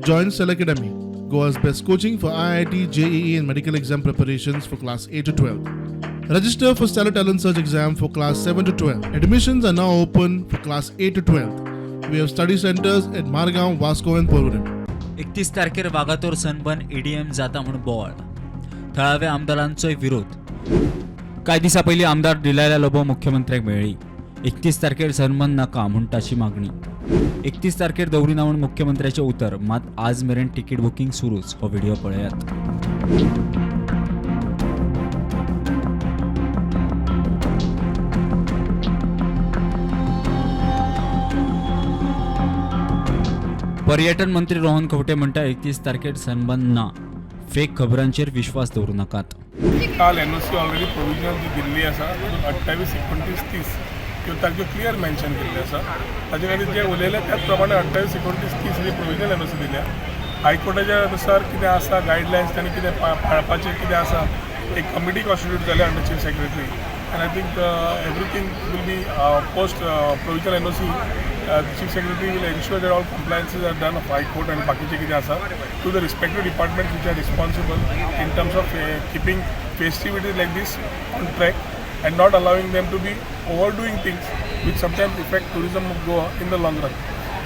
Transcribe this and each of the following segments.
Join Cell Academy, Goa's best coaching for IIT, JEE, and medical exam preparations for class 8 to 12. Register for Stellar Talent Search exam for class 7 to 12. Admissions are now open for class 8 to 12. We have study centers at Margaon, Vasco, and Porvorim. 31 तारखेर Vagator sunburn EDM जाता म्हूण बोवाळ, थळाव्या आमदारांचोय विरोध. कांय दिसां पयलीं आमदार डिलायला लोबो मुख्यमंत्र्याक मेळ्ळी. 31 तारखेर सनबर्न नाका म्हूण ताची मागणी. 31 तारखेर दवरिना म्हूण मुख्यमंत्र्याचें उतर, मात आज मेरेन तिकीट बुकींग सुरूच. हो व्हिडिओ पळयात. पर्यटन मंत्री रोहन खंवटे म्हणटा, 31 तारखेर सनबर्न ना, फेक खबरांचेर विश्वास दवरूं नाकात. काल एनओसी ऑलरेडी प्रोविजनल जी दिल्ली आसा, तातूंत 28, 29, 30 ह्यो तारख्यो क्लियर मेन्शन केल्ल्यो आसा. ताजे खातीर जे उलयले त्याच प्रमाणे 28, 29, 30 ही प्रोविजनल एनओसी दिल्या. हायकोर्टाच्या नुसार कितें आसा गायडलायन्स, तांणी कितें पाळपाचें कितें आसा, एक कमिटी कॉन्स्टिट्यूट जाल्या under chief secretary, and I think everything will be post provisional NOC. Chief secretary will ensure that all compliances are done of high court आनी बाकीचें कितें आसा to the respective department which are responsible in terms of keeping festivities like this on track and not allowing them to be overdoing things which sometimes affect tourism of Goa in the long run.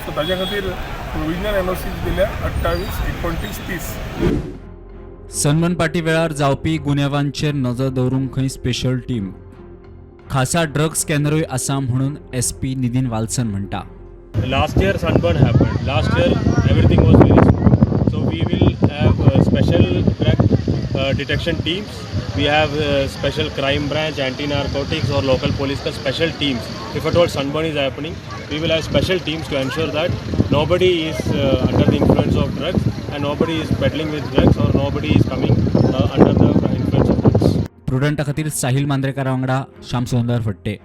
So ताज्या खातीर provisional NOC दिल्या 28, 29, 30. Sunburn party वेळार जावपी गुन्यांवांचेर नजर दवरूंक खंय special team, खासा drug स्कॅनरूय आसा म्हणून एसपी नितीन वाल्सन म्हणटा. Last year sunburn happened. Last year everything was very smooth. So we will have special drug detection teams. We have special crime branch, anti-narcotics or local police ka special teams. If at all sunburn is happening, we will have special teams to ensure that nobody is under the influence of drugs and nobody is peddling with drugs or nobody is coming under the influence of drugs. प्रुडंटा खातीर साहिल मांद्रेकारा वांगडा श्याम सुंदर फट्टे.